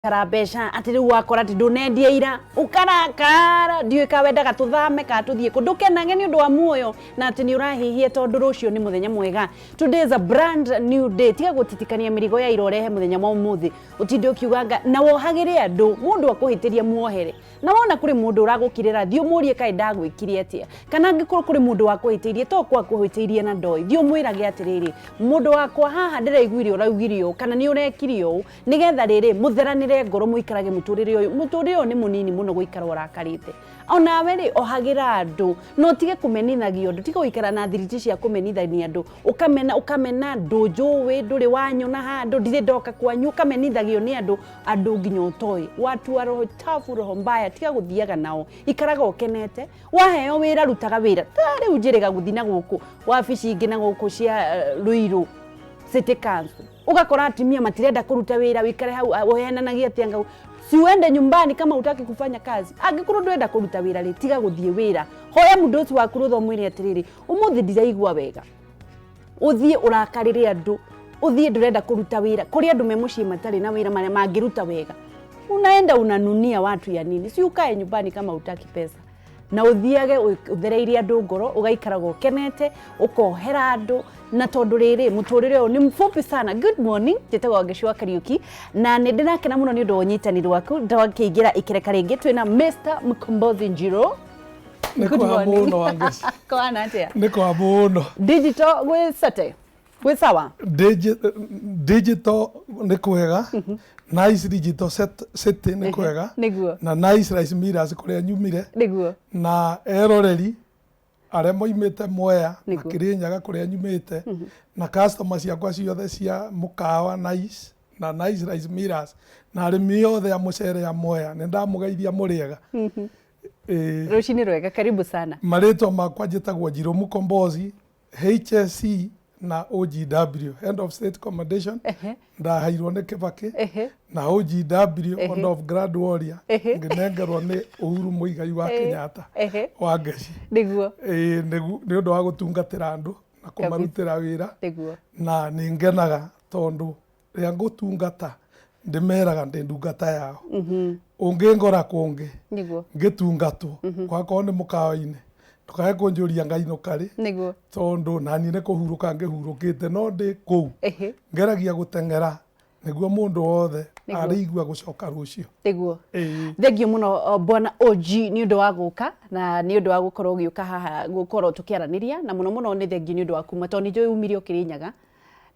Kara mbeca atĩ rĩu wakora atĩ ndũnendia ira ũkarakara, ndiũĩ ka wendaga tũthame ka tũthiĩ kũ. Ndũkenage nĩ ũndũ wa muoyo na atĩ nĩ ũrahĩhia tondũ rũciũ nĩ mũthenya mwega. Today is a brand new day. Tiga gũtitikania mĩrigo ya ira ũrehe mũthenya wa ũmũthĩ, ũtinde ũkiuga nga na wohagĩre andũ. Mũndũ akũhĩtĩria, muohere. Na wona kũrĩ mũndũ ũragũkirĩra, thiĩ ũmũrie, "Kaĩ ndagwĩkire atĩa?" Kana angĩkorwo kũrĩ mũndũ wakũhĩtĩirie, to kwa kũhĩtĩirie na ndoĩ, thiĩ ũmwĩrage atĩrĩrĩ, "Mũndũ wakwa, haha ndĩraiguire ũraugire ũũ kana nĩ ũrekire ũũ," nĩgetha rĩrĩ mũtheranĩre ngoro, mũikarage mũtũrĩre ũyũ. Mũtũrĩre ũyũ nĩ mũnini mũno gũikara ũrakarĩte. Onawe rĩ, ohagĩra andũ na ũtige kũmenithagio andũ. Tiga gũikara na thiriti cia kũmenithania andũ, ũkamena ũkamena ndũnjũĩ, ndũrĩ wanyona handũ, ndirĩ ndoka kwanyu, ũkamenithagio nĩ andũ, andũ nginya ũtoĩ. Watu wa roho chafu, roho mbaya, tiga gũthiaga nao. Ikaraga ũkenete. Waheo wĩra, rutaga wĩra. Ta rĩu njĩrĩga gũthiĩ na gũkũ wabici ingĩ na gũkũ cia Ruiru City Council, ũgakora atumia matirenda kũruta wĩra. Wĩikare hau ũhenanagia atĩa ngau? Si uende nyumbani kama hutaki kufanya kazi. Angĩkorwo ndũrenda kũruta wĩra rĩ, tiga gũthiĩ wĩra. Hoya mũndũ ũcio waku rũtha, ũmwĩre atĩrĩrĩ, "Ũmũthĩ ndiraigua wega." Ũthiĩ ũrakarĩre andũ, ũthiĩ ndũrenda kũruta wĩra, kũrĩ andũ me mũciĩ matarĩ na wĩra marĩa mangĩruta wega. Unaenda unanunia watu ya nini? Si ukae nyumbani kama hutaki pesa. Na ũthiage ũthereirie andũ ngoro, ũgaikaraga ũkenete, ũkohera andũ, na tondũ rĩrĩ mũtũrĩre ũyũ nĩ mfupi sana. Good morning, njĩtagwo Wangeci Kariũki na nĩ ndĩrakena mũno nĩ ũndũ wa ũnyitanĩri waku. Ndakĩingĩra ikereka rĩngĩ twĩna Mr Mkombozi Njiro. Nĩ Good kwa morning. Mũno, Wangeci. Kwana atĩa? Nĩ kwa mũno. Digital gwĩ sete gwĩ sawa? Digital nĩ kwega, Nice Digital City nĩ kwega. Na Nice Rice Millers kũrĩa nyumire. Na eroreri arĩa moimĩte Mwea na Kĩrĩnyaga kũrĩa nyumĩte, na customer ciakwa ciothe cia mũkawa Nice na Nice Rice Millers, na arĩmi othe a mũcere a Mwea, nĩ ndamũgeithia, mũrĩega. Ĩĩ. Rũcinĩ rwega, karibu sana. Marĩtwa makwa njĩtagwo Njirũ Mũkombozi, HSC na OGW, Head of State Commendation, ndaheirwo nĩ Kĩbakĩ, na OGW, Order of Grand Warrior, ngĩnengerwo nĩ Uhuru Muigai wa Kenyatta. Wa Ngeci. Ĩĩ, nĩ ũndũ wa gũtungatĩra andũ na kũmarutĩra wĩra. Na nĩ ngenaga tondũ rĩrĩa ngũtungata ndĩmeraga ndĩ ndungata yao. Ũngĩngora kũngĩ ngĩtungatwo, gwakorwo nĩ mũkawa-inĩ, ndũkae kũnjũria ngainũka rĩ, tondũ naniĩ nĩ kũhurũka ngĩhurũkĩte, no ndĩ kũu ngeragia gũteng'era nĩguo mũndũ wothe arĩigua gũcoka rũciũ. Ĩĩ. Thengiũ mũno, bwana OG, nĩ ũndũ wa gũka na nĩ ũndũ wa gũkorwo ũgĩũka haha gũkorwo tũkĩaranĩria, na mũno mũno nĩ thengiũ nĩ ũndũ wa kuma, tondũ nĩ njũĩ umire ũkĩrĩnyaga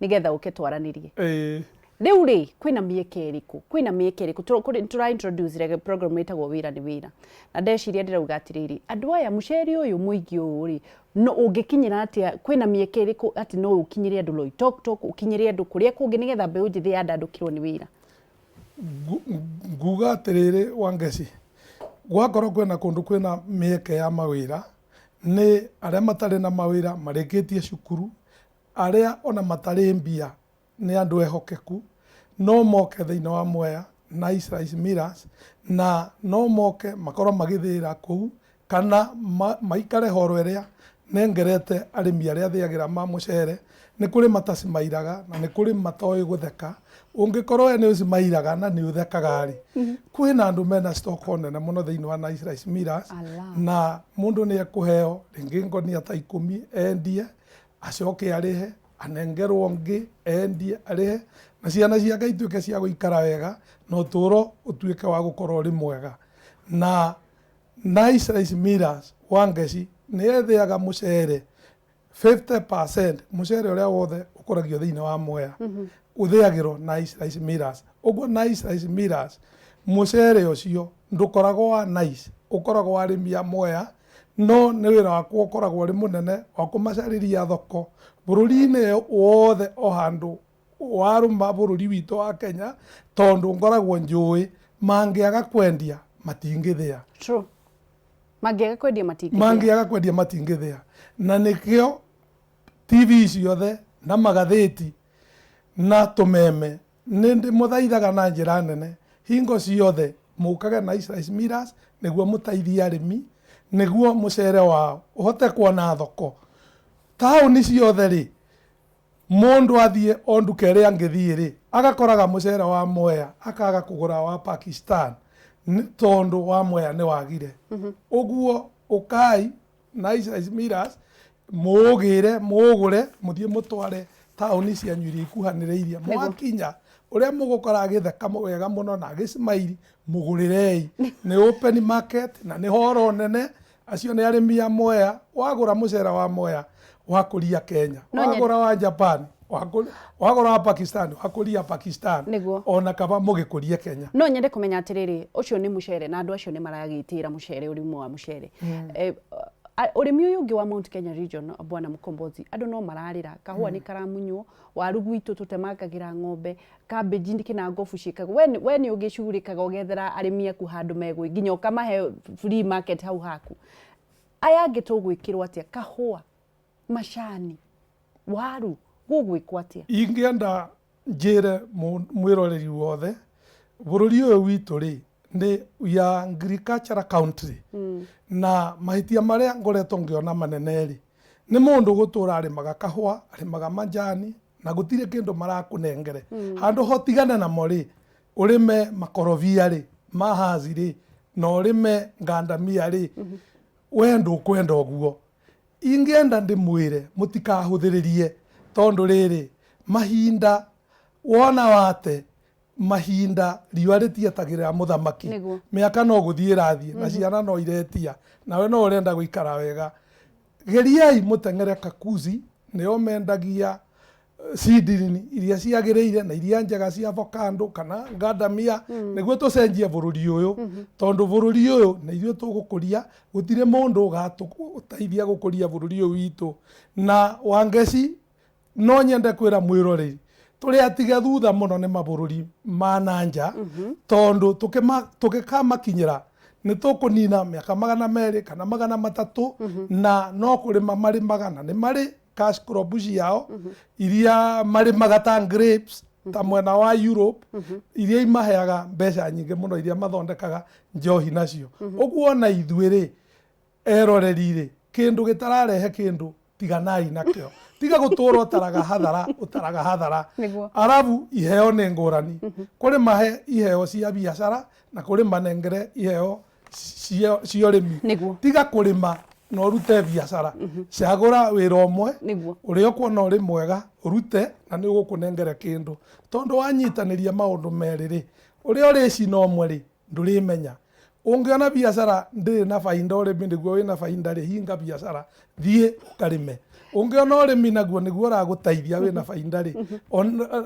nĩgetha ũke twaranĩrie. Rĩu rĩ, kwĩna mĩeke ĩrĩkũ, kwĩna mĩeke ĩrĩkũ? Tũra introduce rege program ĩtagwo Wĩra nĩ Wĩra, na ndeciria ndĩrauga atĩrĩrĩ, andũ aya, mũcere ũyũ mũingĩ ũũ rĩ, no ũngĩkinyĩra atĩa? Kwĩna mĩeke ĩrĩkũ atĩ no ũkinyĩre andũ Loitoktok, ũkinyĩre andũ kũrĩa kũngĩ, nĩgetha mbeũ njĩthĩ yandandũkĩrwo nĩ wĩra? Nguga atĩrĩrĩ, Wangeci, gwakorwo kwĩna kũndũ kwĩna mĩeke ya mawĩra, nĩ arĩa matarĩ na mawĩra marĩkĩtie cukuru, arĩa ona matarĩ mbia, nĩ andũ ehokeku, no moke thĩinĩ wa Mwea Nice Rice Millers, na no moke makorwo magĩthĩĩra kũu kana maikare horo ĩrĩa nengerete arĩmi arĩa thĩagĩra ma mũcere. Nĩ kũrĩ matacimairaga na nĩ kũrĩ matoĩ gũtheka. Ũngĩkorwo we nĩ ũcimairaga na nĩ ũthekaga rĩ, kwĩna andũ mena stock nene mũno thĩinĩ wa Nice Rice Millers. Na mũndũ nĩ ekũheo rĩngĩ ngonia ta 10 endie, acoke arĩhe, anengerwo ngĩ endie, arĩhe, na ciana ciake ituĩke cia gũikara wega na ũtũũro ũtuĩke wa gũkorwo ũrĩ mwega. Na Nice Rice Millers, Wangeci, nĩ ethĩaga mũcere 50%. Mũcere ũrĩa wothe ũkũragio thĩinĩ wa Mwea ũthĩagĩrwo Nice Rice Millers. Ũguo Nice Rice Millers, mũcere ũcio ndũkoragwo wa Nice, ũkoragwo wa arĩmi a Mwea, no nĩ wĩra wakwa ũkoragwo ũrĩ mũnene wa kũmacarĩria thoko bũrũri-inĩ wothe, o handũ warũma bũrũri witũ wa Kenya, tondũ ngoragwo njũĩ mangĩaga kwendia matingĩthĩa. True. Mangĩaga kwendia matingĩthĩa. Mangĩaga kwendia matingĩthĩa, na nĩkĩo TV ciothe na magathĩti na tũmeme nĩ ndĩmũthaithaga na njĩra nene hingo ciothe mũkage Nice Rice Millers nĩguo mũteithie arĩmi, nĩguo mũcere wao ũhote kuona thoko taũni ciothe rĩ. Mundu athie o nduka ĩrĩa angĩthiĩ rĩ, agakoraga mũcere wa Mwea, akaga kũgũra wa Pakistan tondũ wa Mwea nĩ wagire. Ũguo ũkai Nice Rice Millers, mũũgĩre, mũũgũre, mũthiĩ mũtware taũni cianyu iria ikuhanĩrĩirie. Mwakinya ũrĩa mũgũkora agĩtheka wega mũno na agĩcimairi, mũgũrĩrei. Nĩ open market na nĩ horo nene. Acio nĩ arĩmi a Mwea. Wagũra mũcere wa Mwea wakũria Kenya, wagũra wa Japan, wagũra wa Pakistan, wakũria Pakistan. Ona kaba mũgĩkũrie Kenya. No nyende kũmenya atĩrĩrĩ, ũcio nĩ mũcere na andũ acio nĩ maragĩtĩra mũcere, ũrĩmi wa mũcere. Ũrĩmi ũyũ ũngĩ wa Mount Kenya region, Bwana Mkombozi, andũ no mararĩra, kahũa nĩ karamunywo, waru gwitũ tũtemangagĩra ng'ombe, cabbage kĩna ngobu ciĩkagwo. We nĩ ũgĩcugurĩkaga ũgethera arĩmi aku handũ megwĩ nginya ũkamahe free market hau haku. Aya angĩ tũgwĩkĩrwo atĩa? Kahũa, macani, waru, gũgwĩkwo atĩa? Ingĩenda njĩre mwĩroreri wothe, bũrũri ũyũ witũ rĩ, nĩ we are agricultural country. Na mahĩtia marĩa ngoretwo ngĩona manene rĩ, nĩ mũndũ gũtũra arĩmaga kahũa, arĩmaga majani, na gũtirĩ kĩndũ marakũnengere. Handũ ho tigane namo rĩ, ũrĩme makorobia rĩ, mahazi rĩ, na ũrĩme ngandamia rĩ, we ndũkwenda ũguo. Ingĩenda ndĩmwĩre mũtikahũthĩrĩrie, tondũ rĩrĩ, mahinda wona wate, mahinda riũa rĩtietagĩrĩra mũthamaki. Mĩaka no gũthiĩ ĩrathiĩ, na ciana no iretia, nawe no ũrenda gũikara wega. Geriai mũteng'ere Kakuzi, nĩo mendagia seedling iria ciagĩrĩire na iria njega cia avocado kana ngandamia, nĩguo tũcenjie bũrũri ũyũ, tondũ bũrũri ũyũ nĩ ithuĩ tũgũkũria, gũtirĩ mũndũ ũgatũteithia gũkũria bũrũri ũyũ witũ. Na Wangeci, no nyende kwĩra mwĩroreri, tũrĩ atige thutha mũno nĩ mabũrũri ma na nja, tondũ tũgĩkamakinyĩra nĩ tũkũnina mĩaka 200 kana 300, na no kũrĩma marĩmaga, na nĩ marĩ cash crop ciao iria marĩmaga ta grapes ta mwena wa Europe, iria imaheaga mbeca nyingĩ mũno, iria mathondekaga njohi nacio. Ũguo ona ithuĩ rĩ, eroreri rĩ, kĩndũ gĩtararehe kĩndũ tiganai nakĩo, tiga gũtũra ũtaraga hathara, ũtaraga hathara. Arabu iheo nĩ ngũrani, kũrĩ mahe iheo cia biacara na kũrĩ manengere iheo cia ũrĩmi. Tiga kũrĩma na ũrute biacara, cagũra wĩra ũmwe ũrĩa ũkuona ũrĩ mwega ũrute, na nĩ ũgũkũnengere kĩndũ, tondũ wanyitanĩria maũndũ merĩ rĩ, ũrĩa ũrĩcina ũmwe rĩ, ndũrĩmenya. Ũngĩona biacara ndĩrĩ na bainda, ũrĩmi nĩguo wĩna bainda rĩ, hinga biacara, thiĩ ũkarĩme. Ũngĩona ũrĩmi naguo nĩguo ũragũteithia wĩna bainda rĩ,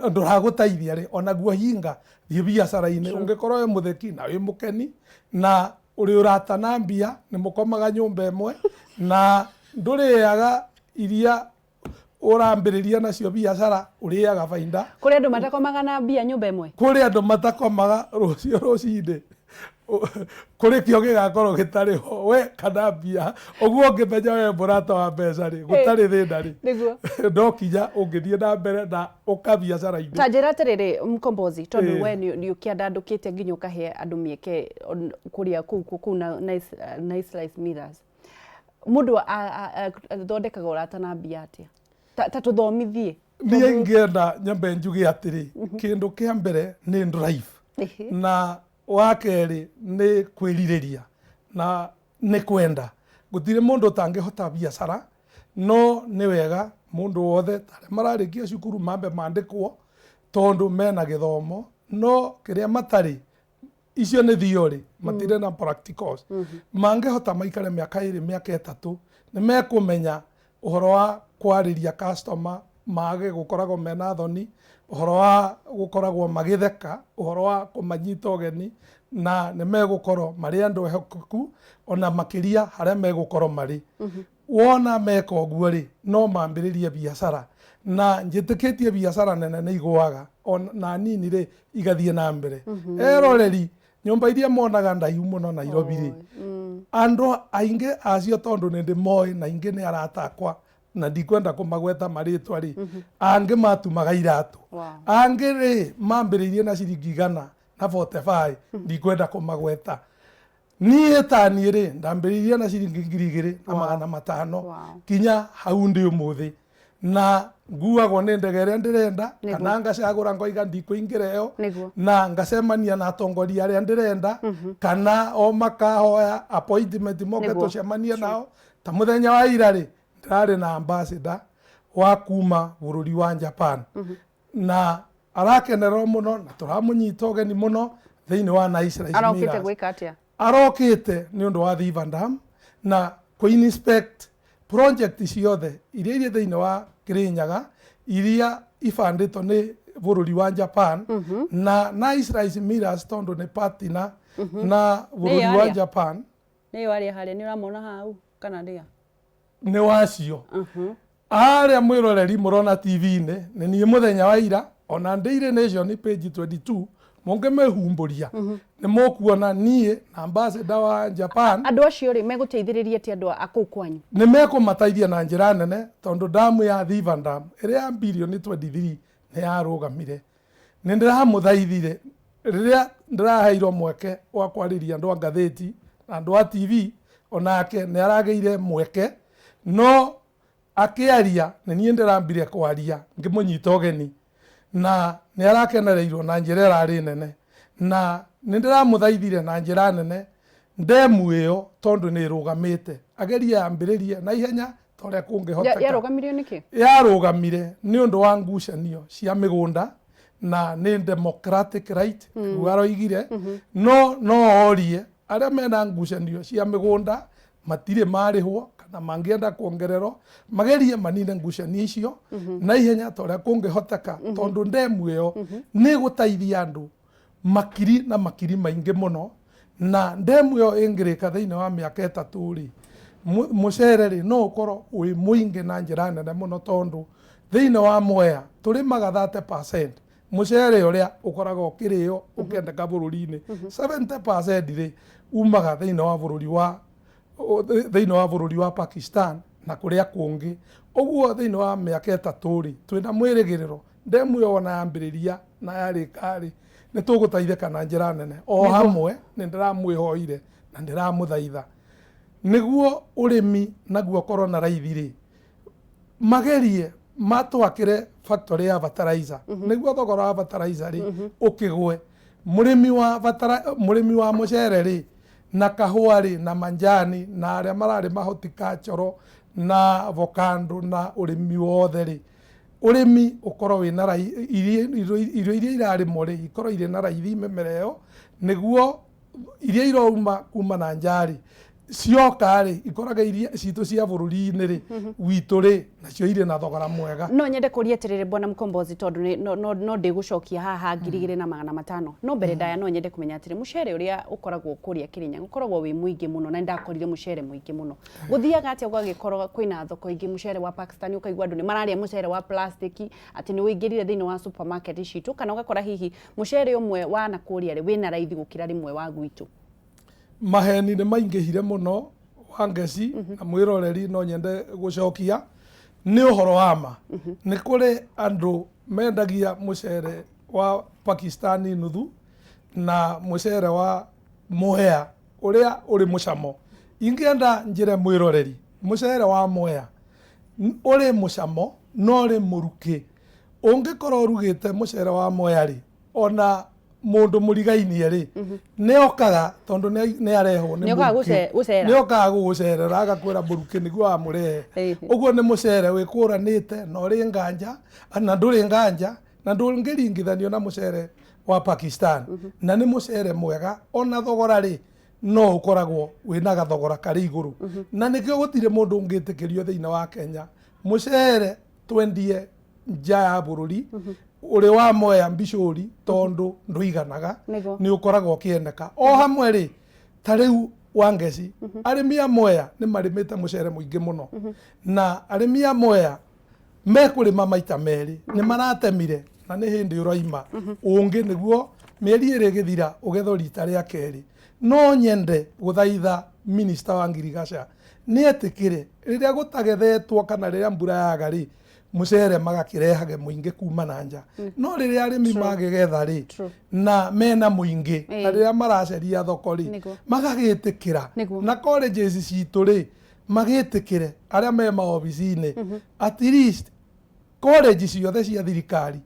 ndũragũteithia rĩ, onaguo hinga, thiĩ biacara-inĩ. Ũngĩkorwo wĩ mũtheki na wĩ mũkeni na ũrĩ ũrata na mbia, nĩ mũkomaga nyũmba ĩmwe na ndũrĩaga iria ũrambĩrĩria nacio biacara, ũrĩaga bainda. Kũrĩ andũ matakomaga na mbia nyũmba ĩmwe? Kũrĩ andũ matakomaga. Rũciũ rũcinĩ kũrĩ kĩo gĩgakorwo gĩtarĩ ho, we kana mbia. Ũguo ũngĩmenya we mũrata wa mbeca rĩ, gũtarĩ thĩna rĩ, no kinya ũngĩthiĩ na mbere na ũka biacara-inĩ. Ta njĩra atĩrĩrĩ, Mkombozi, tondũ we nĩ ũkĩandandũkĩte nginya ũkahe andũ mĩeke kũrĩa kũu na Nice Rice Millers, mũndũ athondekaga ũrata na mbia atĩa? Ta tũthomithie. Niĩ ingĩenda nyambe njuge atĩrĩ, kĩndũ kĩa mbere nĩ drive, na wa kerĩ nĩ kwĩrirĩria na nĩ kwenda. Gũtirĩ mũndũ ũtangĩhota biacara, no nĩ wega mũndũ wothe ta arĩa mararĩkia cukuru mambe mandĩkwo, tondũ mena gĩthomo, no kĩrĩa matarĩ icio nĩ theory, matirĩ na practicals. Mangĩhota maikare mĩaka 2, mĩaka 3, nĩ mekũmenya ũhoro wa kwarĩria customer, mage gũkoragwo mena thoni, ũhoro wa gũkoragwo magĩtheka, ũhoro wa kũmanyita ũgeni, na nĩ megũkorwo marĩ andũ ehokeku ona makĩria harĩa megũkorwo marĩ. Wona meka ũguo rĩ, no mambĩrĩrie biacara, na njĩtĩkĩtie biacara nene nĩ igũaga, na nini rĩ igathiĩ na mbere. Eroreri, nyũmba iria monaga ndaihu mũno Nairobi rĩ, andũ aingĩ acio tondũ nĩ ndĩmoĩ na ingĩ nĩ arata akwa na ndikwenda kũmagweta marĩtwa rĩ, angĩ matumaga iratũ, angĩ rĩ mambĩrĩirie na ciringi 145, ndikwenda kũmagweta. Niĩ ta niĩ rĩ, ndambĩrĩirie na ciringi 2500 kinya hau ndĩ ũmũthĩ. Na nguagwo nĩ ndege ĩrĩa ndĩrenda, kana ngacagũra ngoiga ndikũingĩra ĩyo, na ngacemania na atongoria arĩa ndĩrenda, kana o makahoya appointment moke tũcemanie nao. Ta mũthenya wa ira rĩ, ndĩrarĩ na ambassador wa kuma bũrũri wa Japan, na arakenerwo mũno na tũramũnyita ũgeni mũno thĩinĩ wa Nice Rice Arokĩte Millers. Gwĩka atĩa? Arokĩte nĩ ũndũ wa Thiba Dam na kũ-inspect project ciothe iria irĩ thĩinĩ wa Kirinyaga, iria ibandĩtwo nĩ bũrũri wa Japan na Nice Rice Millers, tondũ nĩ partner na bũrũri wa Nĩyo arĩa? Japan. Nĩyo arĩa harĩa nĩ ũramona hau kana ndĩa? Nĩ wacio arĩa mwĩroreri mũrona TV-inĩ nĩ niĩ mũthenya wa ira, ona Daily Nation page 22 mũngĩmĩhumbũria nĩ mũkuona niĩ na ambassador wa Japan. Andũ acio rĩ, megũteithĩrĩria atĩa andũ a kũu kwanyu? Nĩ mekũmateithia na njĩra nene, tondũ damu ya Thiba Dam ĩrĩa ya birioni 23 nĩ yarũgamire. Nĩ ndĩramũthaithire rĩrĩa ndĩraheirwo mweke wa kwarĩria andũ a ngathĩti na andũ a TV, onake nĩ aragĩire mweke no akĩaria nĩ niĩ ndĩrambire kwaria ngĩmũnyita ũgeni, na nĩ arakenereirwo na njĩra ĩrarĩ nene, na nĩ ndĩramũthaithire na njĩra nene ndemu ĩyo, tondũ nĩ ĩrũgamĩte, agerie ambĩrĩrie na ihenya ta ũrĩa kũngĩhoteka. Yarũgamirio nĩkĩ? Yarũgamire nĩ ũndũ wa ngucanio cia mĩgũnda, na nĩ democratic right nĩguo aroigire, no orie arĩa mena ngucanio cia mĩgũnda matirĩ marĩhwo kana mangĩenda kuongererwo, magerie manine ngucanio icio na ihenya ta ũrĩa kũngĩhoteka, tondũ ndemu ĩyo nĩ ĩgũteithia andũ makiri na makiri maingĩ mũno. Na ndemu ĩyo ĩngĩrĩka thĩinĩ wa mĩaka 3 rĩ, mũcere rĩ, no ũkorwo wĩ mũingĩ na njĩra nene mũno, tondũ thĩinĩ wa Mwea tũrĩmaga 30% mũcere ũrĩa ũkoragwo ũkĩrĩo ũkĩendeka bũrũri-inĩ. 70% rĩ, umaga thĩinĩ wa bũrũri wa Pakistan na kũrĩa kũngĩ. Ũguo thĩinĩ wa mĩaka 3 rĩ, twĩna mwĩrĩgĩrĩro ndemu ĩyo ona yambĩrĩria na yarĩka rĩ, nĩ tũgũteithĩka na njĩra nene. O hamwe nĩ ndĩramwĩhoire na ndĩramũthaitha nĩguo ũrĩmi naguo ũkorwo na raithi rĩ, magerie matwakĩre factory ya fertilizer, nĩguo thogora wa fertilizer rĩ ũkĩgwe. Mũrĩmi wa mũcere rĩ, na kahũa rĩ, na manjani, na arĩa mararĩma horticulture na avocado na ũrĩmi wothe rĩ, ũrĩmi ũkorwo wĩna irio iria irarĩmwo rĩ, ikorwo irĩ na raithi, mĩmera ĩyo, nĩguo iria irauma kuma na nja rĩ, cioka rĩ, ikoraga iria citũ cia bũrũri-inĩ rĩ witũ rĩ, nacio irĩ na thogora mwega. No nyende kũria atĩrĩrĩ, bwana Mkombozi, tondũ no ndĩgũcokia haha 2500, no mbere ndaya no nyende kũmenya atĩrĩ, mũcere ũrĩa ũkoragwo kũrĩa Kĩrĩnyaga ũkoragwo wĩ mũingĩ mũno, na nĩndakorire mũcere mũingĩ mũno. Gũthiaga atĩa ũgagĩkorwo kwĩna thoko ingĩ mũcere wa Pakistan, ũkaigua andũ nĩ mararĩa mũcere wa plastic, atĩ nĩ ũingĩrire thĩinĩ wa supermarket citũ, kana ũgakora hihi mũcere ũmwe wa na kũrĩa rĩ, wĩna raithi gũkĩra rĩmwe wa gwitũ? Maheni nĩ maingĩhire mũno, Wangeci na mwĩroreri. No nyende gũcokia nĩ ũhoro wa ma, nĩ kũrĩ andũ mendagia mũcere wa Pakistani nuthu na mũcere wa Mwea ũrĩa ũrĩ mũcamo. Ingĩenda njĩre mwĩroreri, mũcere wa Mwea ũrĩ mũcamo no ũrĩ mũrukĩ. Ũngĩkorwo ũrugĩte mũcere wa Mwea rĩ, ona mũndũ mũrigainie rĩ, nĩ okaga, tondũ nĩ arehwo nĩ Nĩ okaga mũrukĩ. Gũcera. Nĩ okaga gũgũcerera, agakwĩra mũrukĩ nĩguo wamũrehe. Ũguo nĩ mũcere wĩkũranĩte na ũrĩ nganja na ndũrĩ nganja na ndũngĩringithanio na mũcere wa Pakistan, na nĩ mũcere mwega. Ona thogora rĩ, no ũkoragwo wĩna gathogora karĩ igũrũ, na nĩkĩo gũtirĩ mũndũ ũngĩtĩkĩrio thĩinĩ wa Kenya mũcere twendie nja ya bũrũri ũrĩ wa Mwea mbicũri, tondũ ndũiganaga. Nĩ ũkoragwo ũkĩendeka. O hamwe rĩ, ta rĩu Wangeci, arĩmi a Mwea nĩ marĩmĩte mũcere mũingĩ mũno, na arĩmi a Mwea mekũrĩma maita merĩ. Nĩ maratemire na nĩ hĩndĩ ũroima ũngĩ, nĩguo mĩeri 2 ĩgĩthira ũgethwo rita rĩa kerĩ. No nyende gũthaitha minista wa ngirigaca nĩ etĩkĩre rĩrĩa gũtagethetwo kana rĩrĩa mbura yaga rĩ, mũcere magakĩrehage mũingĩ kuma na nja. No rĩrĩa arĩmi magĩgetha rĩ, na mena mũingĩ, na rĩrĩa maracaria thoko rĩ, magagĩtĩkĩra na colleges citũ rĩ, magĩtĩkĩre arĩa me maobici-inĩ at least. College ciothe cia thirikari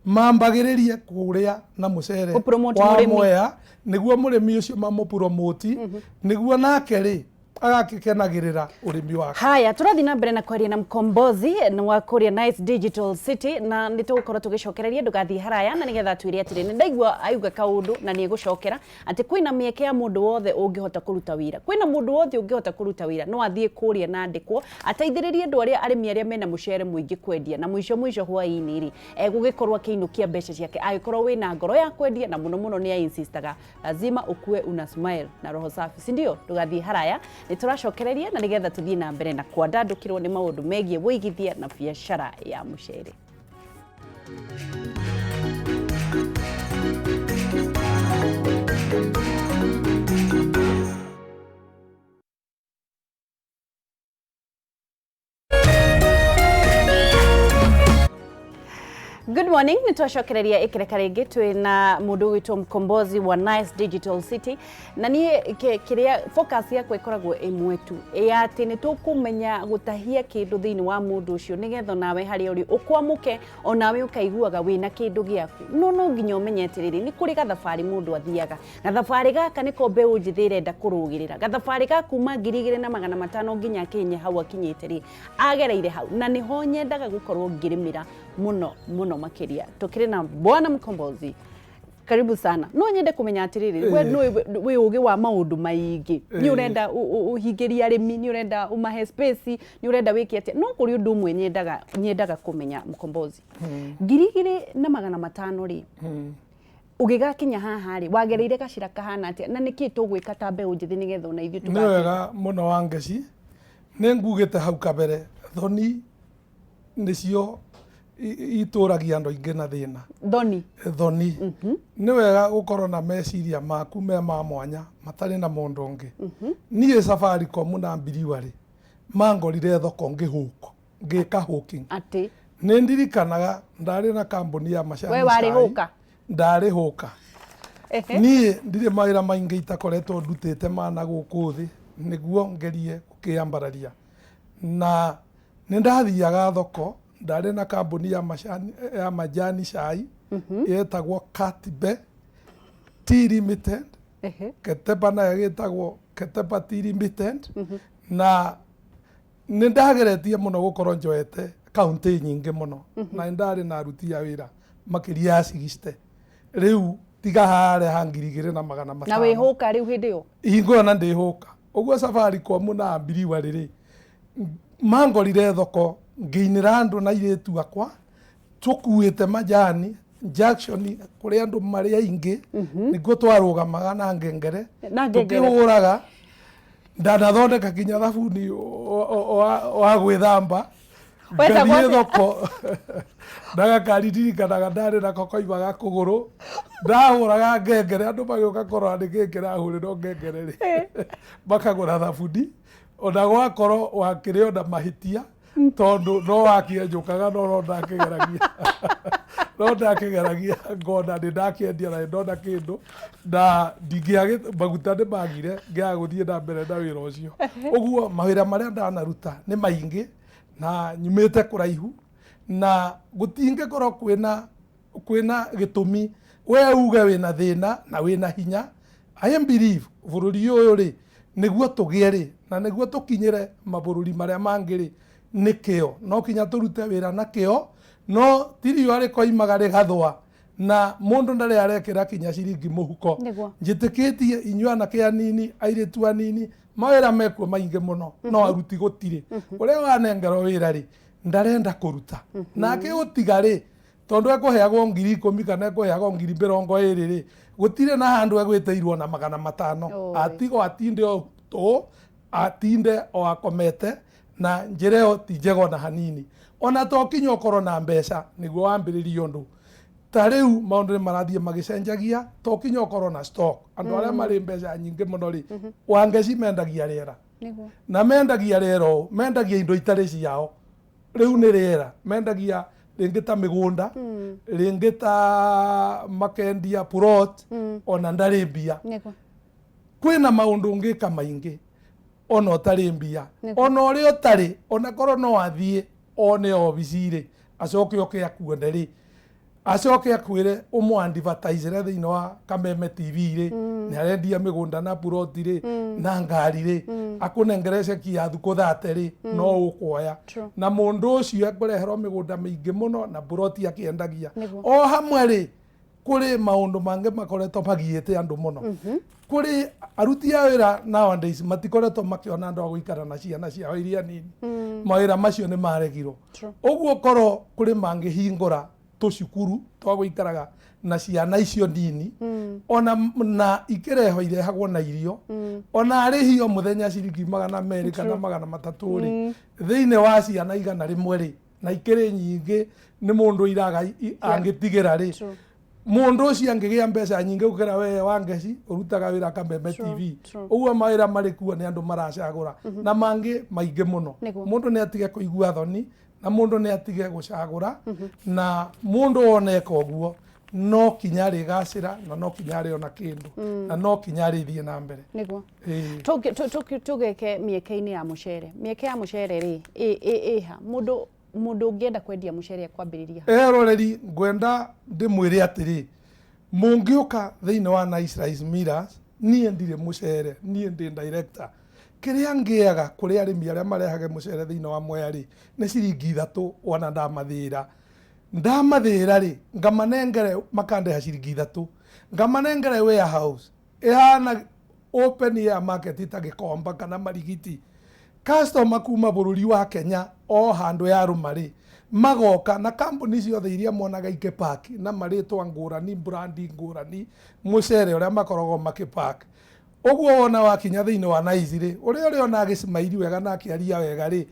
mambagĩrĩrie kũrĩa na mũcere Gũ-promote wa mũrĩmi. Mwea, nĩguo mũrĩmi ũcio mamũpromote, nĩguo nake rĩ agakĩkenagĩrĩra ũrĩmi wake. Haya, tũrathiĩ na mbere na kwaria na Mkombozi wa kũrĩa Nice Digital City, na nĩ tũgũkorwo tũgĩcokereria, ndũgathiĩ haraya, na nĩgetha twĩre atĩrĩ, nĩ ndaigua auga kaũndũ na nĩ egũcokera atĩ kwĩna mĩeke ya mũndũ wothe ũngĩhota kũruta wĩra. Kwĩna mũndũ wothe ũngĩhota kũruta wĩra no athiĩ kũrĩa na andĩkwo ateithĩrĩrie andũ arĩa arĩmi arĩa mena mũcere mũingĩ kwendia, na mũico mũico hwaĩ-inĩ rĩ egũgĩkorwo akĩinũkia mbeca ciake angĩkorwo wĩna ngoro ya kwendia, na mũno mũno nĩ ainsistaga lazima ukue una smile na roho safi, si ndio? Ndũgathiĩ haraya, nĩ tũracokereria na nĩgetha tũthiĩ na mbere na kwandandũkĩrwo nĩ maũndũ megiĩ wũigithia na biacara ya mũcere. Good morning, nĩ twacokereria ĩkĩreka rĩngĩ twĩ na mũndũ ũgwĩtwo Mkombozi wa Nice Digital City, na niĩ kĩrĩa focus yakwa ĩkoragwo ĩmwe tu, ya atĩ nĩ tũkũmenya gũtahia kĩndũ thĩinĩ wa mũndũ ũcio nĩgetha onawe harĩa ũrĩ ũkwamũke, onawe ũkaiguaga wĩna kĩndũ gĩaku. No no nginya ũmenye atĩrĩrĩ, nĩ kũrĩ gathabarĩ mũndũ athiaga. Gathabarĩ gaka nĩko mbeũ njĩthĩ ĩrenda kũrũgĩrĩra. Gathabarĩ ga kuma 2500 nginya akinye hau akinyĩte rĩ, agereire hau, na nĩho nyendaga gũkorwo ngĩrĩmĩra mũno mũno makĩria. Tũkĩrĩ na Bwana Mkombozi, karibu sana. No nyende kũmenya atĩrĩrĩ, we nĩ wĩ ũgĩ wa maũndũ maingĩ, nĩ ũrenda ũhingĩrie arĩmi, nĩ ũrenda ũmahe space, nĩ ũrenda wĩke atĩa, no kũrĩ ũndũ ũmwe nyendaga kũmenya Mkombozi. 2500 rĩ, ũgĩgakinya haha rĩ, wagereire gacĩra kahana atĩa, na nĩkĩ tũgwĩka ta mbeũ njĩthĩ nĩgetha ona ithuĩ Nĩ tũgakĩra? Wega mũno wa Ngeci, nĩ ngugĩte hau kabere, thoni nĩcio itũragia andũ aingĩ na thĩna. Thoni. Thoni. Nĩ wega gũkorwo na meciria maku me ma mwanya matarĩ na mũndũ ũngĩ. Niĩ Safaricom na Brewery mangorire thoko ngĩhũk, ngĩka hawking. Atĩ? Nĩ ndirikanaga ndarĩ na kambuni ya macani We warĩ cai. hũka? Ndarĩ hũka. Niĩ ndirĩ mawĩra maingĩ itakoretwo ndutĩte mana gũkũ thĩ nĩguo ngerie gũkĩambararia. Na nĩ ndathiaga thoko, ndarĩ na kambuni ya macani, ya majani cai yetagwo Katbe Tea Limited. Ketepa nayo ĩgĩtagwo Ketepa Tea Limited. Na nĩ ndageretie mũno gũkorwo njoete kaunti nyingĩ mũno, na nĩ ndarĩ na aruti a wĩra makĩria ya 60. Rĩu tiga harĩa ha 2500. Na wĩ hũka rĩu hĩndĩ ĩyo? Hingo ĩyo na ndĩ hũka. Ũguo Safaricom na Brewery rĩ, mangorire thoko ngĩinĩra andũ na airĩtu akwa tũkuĩte majani junction kũrĩa andũ marĩ aingĩ, nĩkuo twarũgamaga na ngengere. Na ngengere. Tũkĩhũraga. Ndanathondeka kinya thabuni wa gwĩthamba. Wetagwo Ngathiĩ atĩa? Thoko ndagakaririkanaga ndarĩ nako koimaga kũgũrũ, ndahũraga ngengere andũ magĩũka kũrora nĩkĩ kĩrahũrĩrwo ngengere rĩ, makagũra thabuni, ona gwakorwo wakĩrĩ ona mahĩtia tondũ no wakĩenjũkaga, no no ndakĩgeragia ngona nĩ ndakĩendia na nĩ ndona kĩndũ na ndingĩagĩ maguta nĩ magire ngĩaga gũthiĩ na mbere na wĩra ũcio. Ũguo mawĩra marĩa ndanaruta nĩ maingĩ na nyumĩte kũraihu, na gũtingĩkorwo kwĩna gĩtũmi we uge wĩna thĩna na wĩna hinya. I believe bũrũri ũyũ rĩ, nĩguo tũgĩe rĩ na nĩguo tũkinyĩre mabũrũri marĩa mangĩ rĩ, nĩ kĩo, no kinya tũrute wĩra na kĩo, no ti riũa rĩkoimaga rĩgathũa na mũndũ ndarĩ arekĩra kinya ciringi mũhuko. Njĩtĩkĩtie inyuĩ anake anini, airĩtu anini, mawĩra mekuo maingĩ mũno, no aruti gũtirĩ. Ũrĩa wanengerwo wĩra rĩ, ndarenda kũruta nake ũtiga rĩ, tondũ ekũheagwo 10,000 kana ekũheagwo 20,000 rĩ, gũtirĩ na handũ egwĩtĩirwo na 500. Atigwo atinde o tũ atinde o akomete, na njĩra ĩyo ti njega ona hanini. Ona to kinya ũkorwo na mbeca nĩguo wambĩrĩrie ũndũ. Ta rĩu maũndũ nĩ marathiĩ magĩcenjagia, to kinya ũkorwo na stock. Andũ arĩa marĩ mbeca nyingĩ mũno rĩ, Wangeci, mendagia rĩera. Na mendagia rĩera ũũ, mendagia indo itarĩ ciao. Rĩu nĩ rĩera mendagia, rĩngĩ ta mĩgũnda, rĩngĩ ta makendia plot, ona ndarĩ mbia. Kwĩna maũndũ ũngĩka maingĩ ona ũtarĩ mbia. Ona ũrĩa ũtarĩ, ona korwo no athiĩ one obici rĩ, Acoke oke akuone rĩ, acoke akwĩre ũmũ-advertisere thĩinĩ wa Kameme TV rĩ, nĩ arendia mĩgũnda na buroti rĩ, na ngari rĩ, akũnengere ceki ya thukũ 30 rĩ, no ũkuoya. Na mũndũ ũcio ekũreherwo mĩgũnda mĩingĩ mũno na buroti akĩendagia. O hamwe rĩ, kũrĩ maũndũ mangĩ makoretwo magiĩte andũ mũno. Kũrĩ aruti a wĩra nowadays matikoretwo makĩona andũ a gũikara na ciana ciao iria nini. Mawĩra macio nĩ maregirwo. Ũguo korwo kũrĩ mangĩhingũra tũcukuru twa gũikaraga na ciana icio nini, ona na ikĩrehwo irehagwo na irio, ona arĩhio mũthenya ciringi 200 kana 300 rĩ, thĩinĩ wa ciana 100 rĩ, na ikĩrĩ nyingĩ nĩ mũndũ iraga angĩtigĩra rĩ, mũndũ ũcio angĩgĩa mbeca nyingĩ gũkĩra we Wangeci ũrutaga wĩra Kameme TV. Ũguo mawĩra marĩ kuo nĩ andũ maracagũra na mangĩ maingĩ mũno. Mũndũ nĩ atige kũigua thoni na mũndũ nĩ atige gũcagũra, na mũndũ oneka ũguo no kinya arĩgacĩra na no kinya arĩona kĩndũ na no kinya arĩthiĩ na mbere. Nĩguo. Tũgeke mĩeke-inĩ ya mũcere. Mĩeke ya mũcere rĩ, ĩha mũndũ ũngĩenda kwendia mũcere akwambĩrĩria? Eroreri, ngwenda ndĩmwĩre atĩrĩ, mũngĩũka thĩinĩ wa Nice Rice Millers, niĩ ndirĩ mũcere, niĩ ndĩ director. Kĩrĩa ngĩaga kũrĩ arĩmi arĩa marehage mũcere thĩinĩ wa Mwea rĩ, nĩ ciringi 3 wona ndamathĩra. Ndamathĩra rĩ, ngamanengere makandeha ciringi 3. Ngamanengere warehouse ĩhana open air market ta Gĩkomba kana Marigiti. Customer kuma bũrũri wa Kenya o handũ yarũma rĩ, magoka na kambuni ciothe iria monaga ikĩpack na marĩtwa ngũrani, brand ngũrani, mũcere ũrĩa makoragwo makĩpack. Ũguo wona wakinya thĩinĩ wa Nice rĩ, ũrĩa ũrĩona agĩcimairi wega na akĩaria wega rĩ,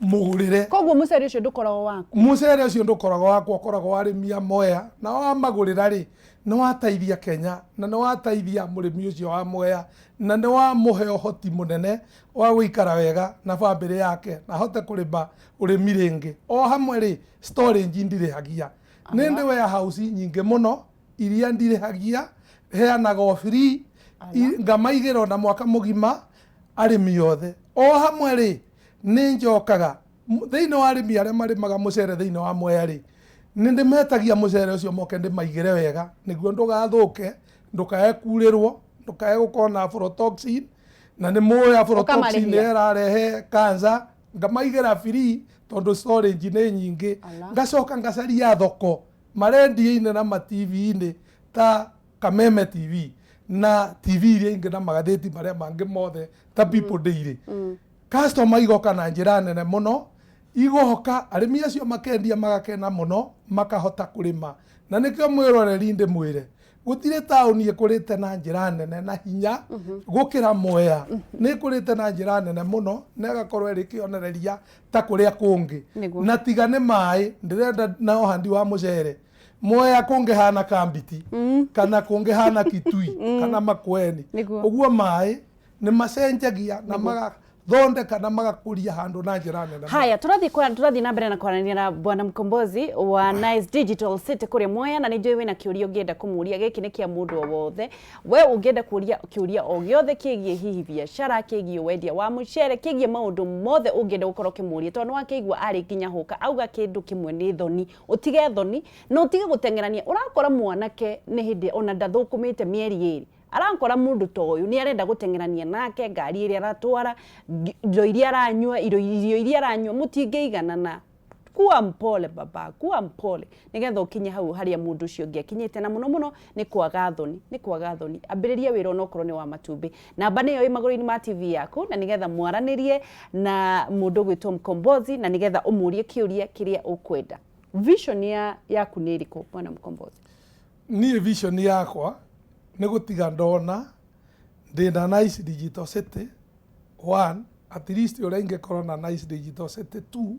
mũgũrĩre. Koguo mũcere ũcio ndũkoragwo waku? Mũcere ũcio ndũkoragwo wakwa, ũkoragwo wa arĩmi a Mwea. Na wamagũrĩra rĩ, nĩ wateithia Kenya na nĩ wateithia mũrĩmi ũcio wa Mwea na nĩ wamũhe ũhoti mũnene wa gũikara wega na bamĩrĩ yake na ahote kũrĩma ũrĩmi rĩngĩ. O hamwe rĩ, storage ndirĩhagia. Nĩ ndĩ warehouse nyingĩ mũno iria ndirĩhagia, heanaga o free, ngamaigĩra ona mwaka mũgima arĩmi othe. O hamwe rĩ, nĩ njokaga thĩinĩ wa arĩmi arĩa marĩmaga mũcere thĩinĩ wa Mwea rĩ, nĩ ndĩmetagia mũcere ũcio moke ndĩmaigĩre wega nĩguo ndũgathũke, ndũkae kurĩrwo, ndũkae gũkorwo na aflatoxin, na nĩ mũĩ aflatoxin nĩ ĩrarehe cancer. Ngamaigĩra free tondũ storage nĩ nyingĩ. Ngacoka ngacaria thoko marendio-inĩ na ma TV-inĩ ta Kameme TV na TV iria ingĩ na magathĩti marĩa mangĩ mothe ta People Daily. Customer igoka na njĩra nene mũno, igoka arĩmi acio makendia magakena mũno, makahota kũrĩma. Na nĩkĩo mwĩroreri ndĩmwĩre, gũtirĩ taũni ĩkũrĩte na njĩra nene na hinya gũkĩra Mwea. Nĩ ĩkũrĩte na njĩra nene mũno na ĩgakorwo ĩrĩ kĩonereria ta kũrĩa kũngĩ. Na tiga nĩ maĩ, ndĩrenda na ũhandi wa mũcere, Mwea kũngĩhana Kambiti kana kũngĩhana Kitui kana Makueni. Ũguo maĩ nĩ macenjagia na magathondeka na magakũria handũ na njĩra nene. Haya, tũrathiĩ na mbere na kwaranĩria na Bwana Mkombozi wa Nice Digital City kũrĩa Mwea, na nĩ njũĩ wĩna kĩũria ũngĩenda kũmũria. Gĩkĩ nĩ kĩa mũndũ o wothe. We ũngĩenda kũria kĩũria o gĩothe kĩgiĩ hihi biacara, kĩgiĩ wendia wa mũcere, kĩgiĩ maũndũ mothe ũngĩenda gũkorwo ũkĩmũria, tondũ nĩ wakĩigua arĩ nginya hũka auga kĩndũ kĩmwe nĩ thoni. Ũtige thoni na ũtige gũteng'erania. Ũrakora mwanake nĩ hĩndĩ ona ndathũkũmĩte mĩeri 2, arakora mũndũ ta ũyũ nĩ arenda gũteng'erania nake, ngari ĩrĩa aratwara, indo iria aranyua, irio iria aranyua, mũtingĩiganana. Kuwa mpole baba, kuwa mpole, nĩgetha ũkinye hau harĩa mũndũ ũcio ũngĩ akinyĩte. Na mũno mũno nĩ kwaga thoni, nĩ kwaga thoni. Ambĩrĩria wĩra onokorwo nĩ wa matumbĩ. Namba nĩyo ĩ magũrũ-inĩ ma TV yaku, na nĩgetha mwaranĩrie na mũndũ ũgwĩtwo Mkombozi, na nĩgetha ũmũrie kĩũria kĩrĩa ũkwenda. Vision yaku nĩ ĩrĩkũ, Bwana Mkombozi? Niĩ vision yakwa nĩ gũtiga ndona ndĩna Nice Digital City 1, at least ũrĩa ingĩkorwo na Nice Digital City 2,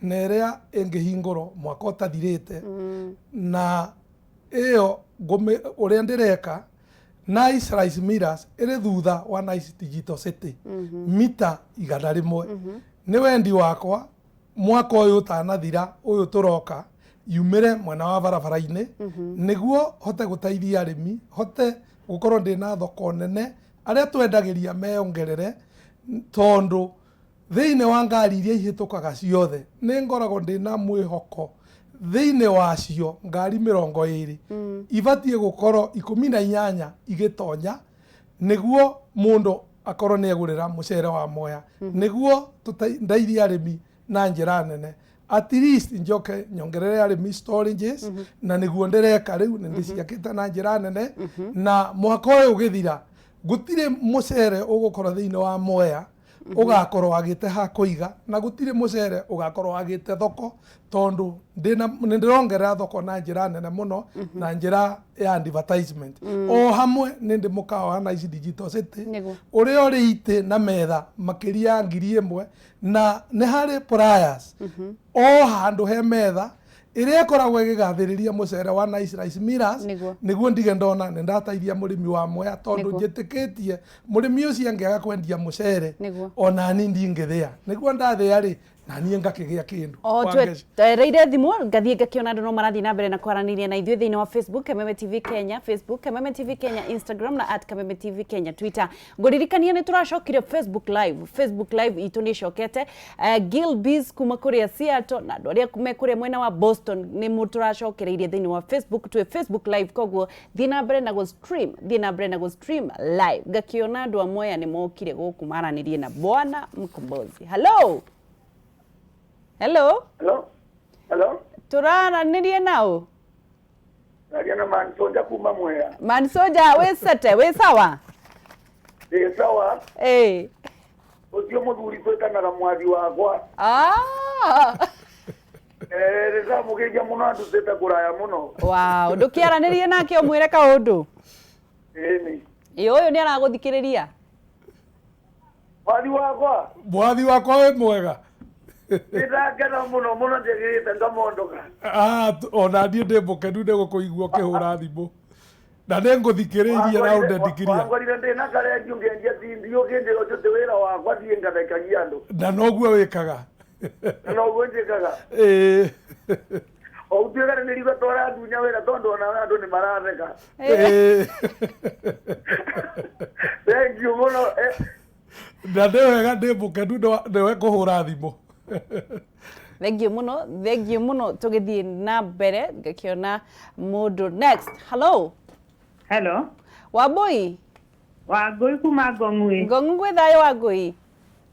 na ĩrĩa ĩngĩhingũrwo mwaka ũtathirĩte. Na ĩyo ũrĩa ndĩreka, Nice Rice Millers ĩrĩ thutha wa Nice Digital City mita 100. Nĩ wendi wakwa mwaka ũyũ ũtanathira, ũyũ tũroka, yumĩre mwena wa barabara-inĩ, nĩguo hote gũteithia arĩmi, hote gũkorwo ndĩna thoko nene, arĩa twendagĩria meyongerere, tondũ thĩinĩ wa ngari iria ihĩtũkaga ciothe nĩ ngoragwo ndĩna mwĩhoko. Thĩinĩ wacio ngari 20 ibatiĩ gũkorwo 18 igĩtonya, nĩguo mũndũ akorwo nĩ egũrĩra mũcere wa Mwea, nĩguo ndeithie arĩmi na njĩra nene. At least njoke nyongerere arĩmi storages, na nĩguo ndĩreka rĩu, nĩ ndĩciakĩte na njĩra nene. Na mwaka ũyũ ũgĩthira, gũtirĩ mũcere ũgũkorwo thĩinĩ wa Mwea ũgakorwo wagĩte ha kũiga, na gũtirĩ mũcere ũgakorwo wagĩte thoko, tondũ nĩ ndĩrongerera thoko na njĩra nene mũno na njĩra ya advertisement. O hamwe nĩ ndĩ mũkawa wa Nice Digital City ũrĩa ũrĩ itĩ na metha makĩria ya 1000, na nĩ harĩ flyers o handũ he metha ĩrĩa ĩkoragwo ĩgĩgathĩrĩria mũcere wa Nice Rice Millers, nĩguo ndige ndona nĩ ndateithia mũrĩmi wa Mwea, tondũ njĩtĩkĩtie mũrĩmi ũcio angĩaga kwendia mũcere, ona ni ndingĩthĩa. Nĩguo ndathĩa rĩ, na niĩ ngakĩgĩa kĩndũ. O Wangeci. Twereire thimũ, ngathiĩ ngakĩona andũ no marathiĩ na mbere na kwaranĩria na ithuĩ thĩinĩ wa Facebook Kameme TV Kenya, Facebook Kameme TV Kenya Instagram, na @KamemeTV Kenya Twitter. Ngũririkania nĩ tũracokire Facebook Live. Facebook Live itũ nĩ ĩcokete. Gil Biz kuma kũrĩa Seattle na andũ arĩa me kũrĩa mwena wa Boston, nĩ mũ tũracokereirie thĩinĩ wa Facebook. Twĩ Facebook Live, koguo thiĩ na mbere na gũ stream, thiĩ na mbere na gũ stream live. Ngakĩona andũ a Mwea nĩ mokire gũkũ maranĩrie na Bwana Mkombozi. Hello, hello. Hello? Hello? Tũraranĩrie nao. Naria na Man Soja kuma Mwea. Man Soja, wĩ sete, wĩ sawa? Ndĩ sawa. Ĩĩ. Ũcio mũthuri twĩtanaga mwathi wakwa. Ah. Eh, nĩndamũgeithia mũno, andutĩte kũraya mũno. Wow, ndũkĩaranĩrie nake ũmwĩre kaũndũ. Ĩni. Ĩ, ũyũ nĩ aragũthikĩrĩria. Mwathi wakwa. Mwathi wakwa, wĩ mwega? Nĩndakena mũno mũno, njĩgĩrĩte ngamondoka. Ah, ona niĩ ndĩ mũkenu nĩ gũkũigua ũkĩhũra thimũ, na nĩ ngũthikĩrĩirie na ũndendikiria. Wangorire ndĩ na karendio ngĩendia tindi, ũkĩnjĩra ũcio ti wĩra wakwa, thiĩ ngathekagia andũ. Na noguo wĩkaga. Na noguo njĩkaga. Ĩĩ. O ũtuĩka nĩ nĩrigwo twarandunya wĩra, tondũ ona andũ nĩ maratheka. Ĩĩ. Thank you mũno. Na nĩ wega, ndĩ mũkenu nĩwe kũhũra thimũ. Thengiũ mũno, thengiũ mũno. Tũgĩthiĩ na mbere, ngakĩona mũndũ next. Hello. Hello. Wambui. Wangũi kuma Ngong'ui. Ngong'u gwĩ thayũ, Wangũi?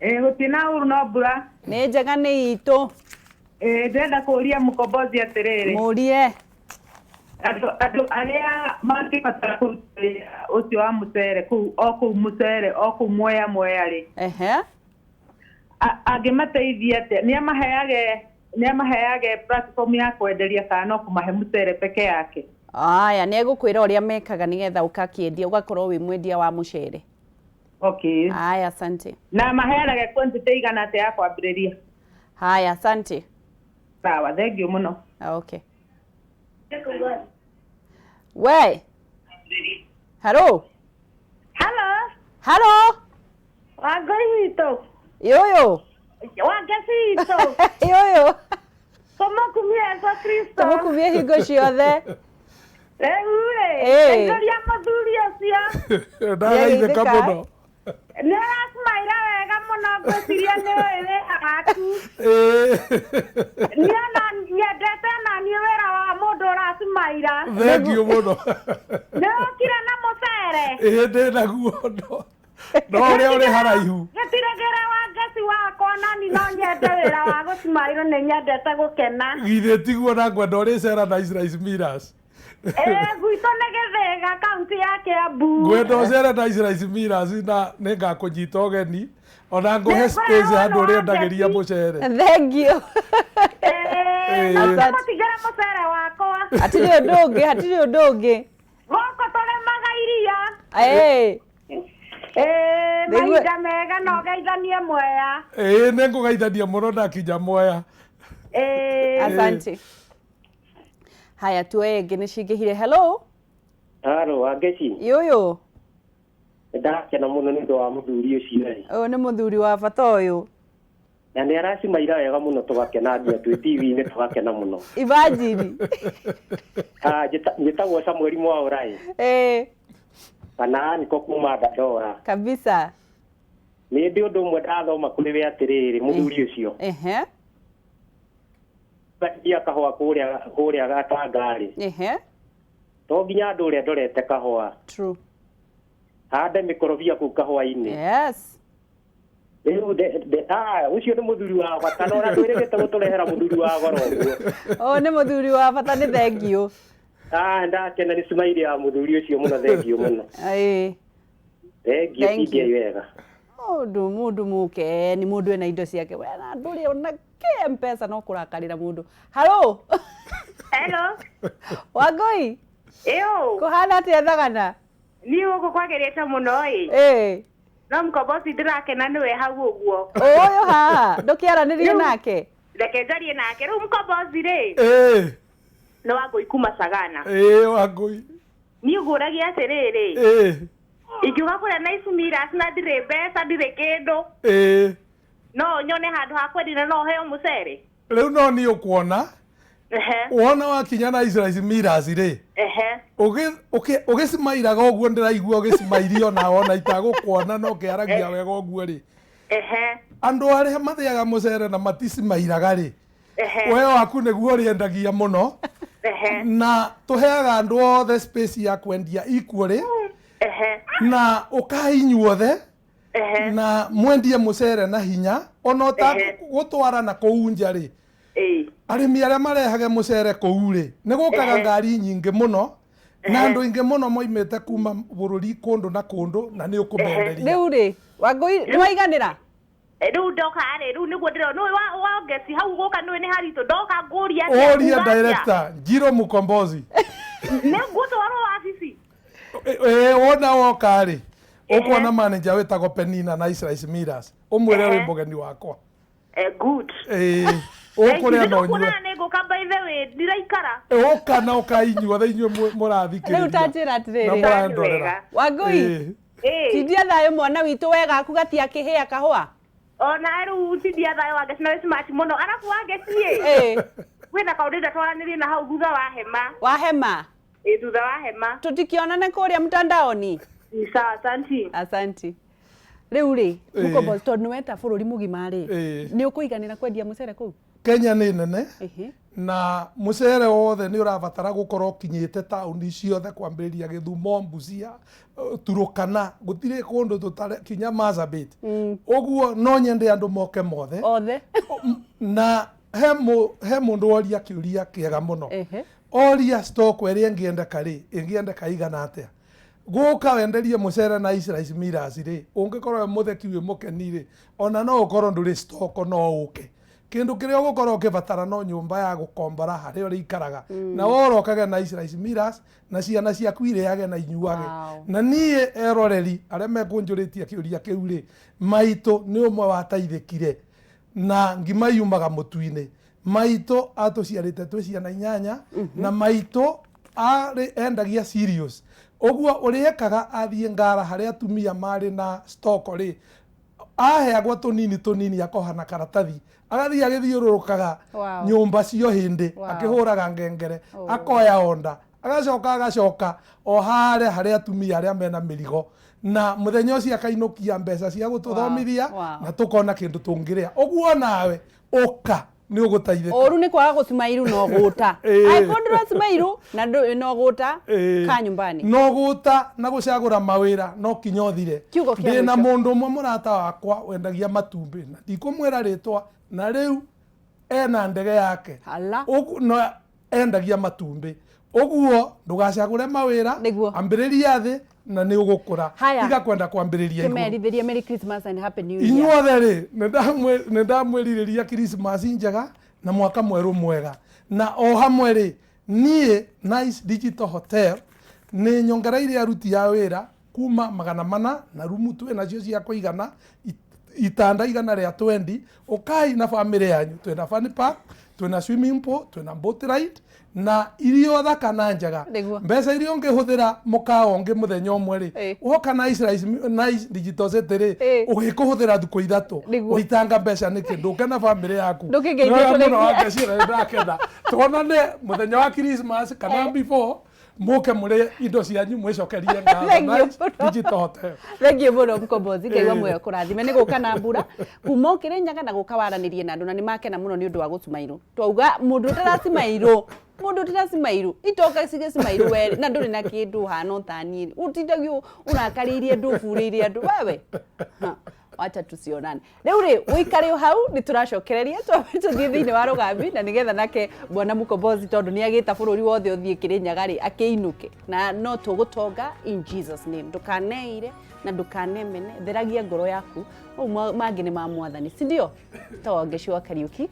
Ĩ, gũtirĩ na ũru, no mbura. Nĩ njega, nĩ itũ. Ĩ, ndĩrenda kũũria Mũkombozi atĩrĩrĩ. Mũrie. Andũ arĩa mangĩbatara kũruta wĩra ũcio wa mũcere kũu, o kũu mũcere, o kũu Mwea Mwea rĩ, angĩmateithia atĩa? Nĩ amaheage platform ya kwenderia kana no kũmahe mũcere peke yake? Aya, nĩ egũkwĩra ũrĩa mekaga nĩgetha ũkakĩendia, ũgakorwo wĩ mwendia wa mũcere. Okay. Haya, asante. Na maheanage quantity igana atĩa ya kwambĩrĩria? Haya, asante. Sawa, thank you mũno. Okay, we, hello. Hello. Hello. Wangũi witũ. Ĩ, ũyũ. Wangeci witũ. Ĩ, ũyũ. Tũmũkumie Yesu Kristo. Tũmũkumie hingo ciothe. Rĩu rĩ, aithũria mũthuri ũcio. Ndagaithĩka mũno. Nĩ ũracumaira wega mũno, ngwĩciria nĩ ũĩ wĩra waku. Niĩ ona nyendete ona niĩ wĩra wa mũndũ ũracumaira. Thengiũ mũno. Nĩ ũkire na mũcere? Ĩĩ, ndĩ naguo, no ũrĩa ũrĩ haraihu. Gĩtirĩgĩre Wangeci wakwa, nani no nyende wĩra wa gũcumairwo, nĩ nyendete gũkena. Githĩ tiguo? Na ngwenda ũrĩcera Nice Rice Millers. Ĩĩ, gwitũ nĩ Gĩthĩga, kaunti ya Kĩambu. Ngwenda ũcere Nice Rice Millers, na nĩ ngakũnyita ũgeni, ona ngũhe space handũ ũrĩendagĩria mũcere. Thank you. Ĩĩ. Mũtigĩre mũcere wakwa. Hatirĩ ũndũ ũngĩ, hatirĩ ũndũ ũngĩ. Gũkũ tũrĩmaga iria. Ĩĩ. Ĩĩ, mahinda mega, na ũgeithanie Mwea. Ĩĩ, nĩ ngũgeithania mũno ndakinya Mwea. Ĩĩ. Asante. Haya, tuoye ĩngĩ, nĩ cingĩhire. Hello. Haro, Wangeci. Ĩ, ũyũ. Nĩ ndakena mũno nĩ ũndũ wa mũthuri ũcio rĩ. Ũyũ nĩ mũthuri wa bata ũyũ. Na nĩ aracumaira wega mũno, tũgakena nginya twĩ TV-inĩ tũgakena mũno. Imagine. Ah, njĩtagwo Samuel Mwaũra ĩ. Kana niko kuma Dandora. Kabisa. Nĩ ndĩ ũndũ ũmwe ndathoma kũrĩ we atĩrĩrĩ, mũthuri ũcio. Gatia kahũa kũrĩa kũrĩa gatanga-rĩ. Ehe. To nginya andũ ũrĩa ndorete kahũa. True. Hande mĩkorobia kũu kahũa-inĩ. Yes. Rĩu ũcio nĩ mũthuri wa bata na ona ndwĩrĩgĩte gũtũrehera mũthuri wa goro ũguo. Ũyũ nĩ mũthuri wa bata nĩ thengiũ. Ah, ndakena nĩ smile ya mũthuri ũcio mũno thengiũ mũno. Ĩĩ. Thengiũ Thank you. tindiai wega. Mũndũ mũndũ mũkeni mũndũ ena indo ciake we na ndũrĩ ona kĩ mpesa no kũrakarĩra mũndũ. Halo. Hello. Wangũi. Ĩyo. Kũhana atĩa thagana? Niĩ gũkũ kwagĩrĩte mũno ĩ. Ĩĩ. No mkombozi ndĩrakena nĩwe hau ũguo. Ũyũ haha ndũkĩaranĩrie nake. Reke njarie nake. Rĩu mkombozi rĩ. Ĩĩ. Nĩ Wangũi kuma Sagana. Ĩĩ Wangũi. Niĩ ngũragia atĩrĩrĩ. Ĩĩ. Ingiuga kũrĩa na Miras na ndirĩ mbeca ndirĩ kĩndũ. Ĩĩ. No nyone handũ ha kwendia na no heo mũcere. Rĩu no niĩ ũkuona. Ehe. Wona wakinya na Israel Miras rĩ. Ehe. Ũgĩcimairaga ũguo ndĩraigua ũgĩcimairio ona ona itagũkuona no kĩaragia wega ũguo rĩ. Ehe. Andũ arĩa mathĩaga mũcere na maticimairaga rĩ. Ehe. We waku nĩguo ũrĩendagia mũno. Ehe. Na tũheaga andũ othe space ya kwendia equally. Ehe. Na ũkai inyuothe. Ehe. Na mwendie mũcere na hinya ona ũtagũtwara na kũu nja rĩ. Arĩmi arĩa marehage mũcere kũu rĩ nĩ gũkaga ngari nyingĩ mũno na andũ aingĩ mũno moimĩte kuma bũrũri kũndũ na kũndũ na nĩ ũkũmenderia. Rĩu rĩ Wangũi nĩ waiganĩra? Rĩu ndoka rĩ rĩu nĩguo ndĩrona nĩũĩ wa Ongeci hau gũka nĩũĩ nĩ haritũ ndoka ngũria atĩa, Ũrie nguga atĩa? director Njiro Mukombozi. Nĩ ngũtwarwo wabici. Ĩĩ wona woka rĩ ũkuona manager wĩtagwo Penina na Israel Miras ũmwĩre wĩ mũgeni wakwa. Good. Ĩĩ ũkũrĩa na ũnyue. Kuonana nĩ ngũka by the way ndiraikara. Ũka na ũka inyuothe inyuĩ mũrathikĩrĩria. Rĩu ta njĩra Na atĩrĩrĩ. mũrandorera. Wangũi. Tindia thayũ mwana witũ wega aku gatiakĩhĩa kahũa. Ona rĩu tindia thayũ Wangeci na wĩ smart mũno arabu Wangeci ĩ. Ĩĩ. Kwĩna kaũndũ ndenda twaranĩrie na hau thutha wa hema. Wa hema. Ĩ thutha wa hema. Tutikionane kũrĩa mtandaoni. Sawa, asanti. Asanti. Rĩu rĩ, Ĩĩ. Mũkombozi tondũ nĩweta bũrũri mũgima rĩ, Ĩĩ. nĩ ũkũiganĩra kwendia mũcere kũu? Kenya nĩ nene Ĩhĩ. na mũcere wothe nĩ ũrabatara gũkorwo ũkinyĩte taũni ciothe kwambĩrĩria Gĩthumo, Busia, Turukana, gũtirĩ kũndũ tũtarĩ kinya Marsabit. Ũguo no nyende andũ moke mothe. Othe. Na he mũndũ woria kĩũria kĩega mũno. Oria stock ĩrĩa ĩngĩendeka rĩ, ĩngĩendeka igana atĩa? Gũka wenderie mũcere na Israel Miras rĩ, ũngĩkorwo wĩ mũtheki wĩ mũkeni rĩ, ona no ũkorwo ndũrĩ stock no ũke. Kĩndũ kĩrĩa ũgũkorwo ũkĩbatara no nyũmba ya gũkombora harĩa ũrĩikaraga. Na worokage na Israel Miras na ciana ciaku irĩage na inyuage. Na niĩ eroreri arĩa mekũnjũrĩtie kĩũria kĩu rĩ, maitũ nĩ ũmwe wateithĩkire na ngima yumaga mũtu-inĩ. Maitũ atũciarĩte twĩ ciana inyanya na maitũ arĩ endagia cereals. Ũguo ũrĩekaga athiĩ ngara harĩa atumia marĩ na stock rĩ, aheagwo tũnini tũnini akoha na karatathi agathiĩ agĩthiũrũrũkaga Wow. nyũmba cio hĩndĩ Wow. akĩhũraga ngengere Oh. akoya onda agacoka agacoka o harĩa harĩa atumia arĩa mena mĩrigo na mũthenya ũcio akainũkia mbeca cia gũtũthomithia Wow. Wow. na tũkona kĩndũ tũngĩrĩa ũguo nawe ũka nĩ ũgũteithĩka. Ũru nĩ kwaga gũcuma iru no gũta. Ĩĩ. Angĩkorwo ndũracuma iru na no gũta Ĩĩ. ka nyumbani. No gũta na gũcagũra mawĩra no kinya ũthire. Kiugo kĩa Ndĩna mũico. mũndũ ũmwe mũrata wakwa wendagia matumbĩ na ndikũmwĩra rĩtwa na rĩu ena ndege yake. Ũguo no endagia matumbĩ. Ũguo ndũgacagũre mawĩra ambĩrĩria thĩ na nĩ ũgũkũra. Haya. Tiga kwenda kwambĩrĩria igũrũ. Kĩmerithĩrie Merry Christmas and Happy New Year. Inyuothe rĩ nĩ ndamwĩrirĩria Christmas njega na mwaka mwerũ mwega na o hamwe rĩ niĩ Nice Digital Hotel nĩ nyongereire aruti a wĩra kuma 400 na rumu twĩ nacio cia kũigana itanda 120 ũkai na bamĩrĩ yanyu twĩna fun park twĩna swimming pool twĩna boat ride na irio thaka na njega mbeca iria ũngĩhũthĩra mũkawa ũngĩ mũthenya ũmwe rĩ woka na Nice Digital City rĩ ũgĩkũhũthĩra thikũ ithatũ ũitanga mbeca nĩkĩ ndũke na bamĩrĩ yaku Ndũkĩngeithie Nĩ wega mũno tũrĩkie. Wangeci, na nĩndakena tuonane mũthenya wa Christmas kana before Mũke mũrĩe indo cianyu, mwĩcokerie ngatho. Thank you Nice mũno. Digital Hotel. Thengiũ mũno, Mkombozi. Ngai wa Ĩĩ. muoyo kũrathime nĩ gũka na mbura kuma ũkĩrĩ na gũka waranĩrie na andũ, na nĩ makena mũno nĩ ũndũ wa gũcumairwo. Twauga mũndũ ũtaracimairwo, mũndũ ũtaracimairwo itoka cigĩcimairwo we na ndũrĩ na kĩndũ ũhana ũtaniĩ, ũtindagio ũrakarĩirie andũ, ũburĩire andũ wewe. Ha, wacha tusionane. Rĩu rĩ, ũikare o hau, nĩ tũracokereria, twambe tũthiĩ thĩinĩ wa rũgambi na nĩgetha nake bwana Mkombozi, tondũ nĩ agĩta bũrũri wothe ũthiĩ Kĩrĩnyaga rĩ, akĩinũke na no tũgũtonga in Jesus name. Ndũkaneire na ndũkanemene, theragia ngoro yaku. Mau mangĩ nĩ ma Mwathani, si ndio? Tawangeci wa Kariuki.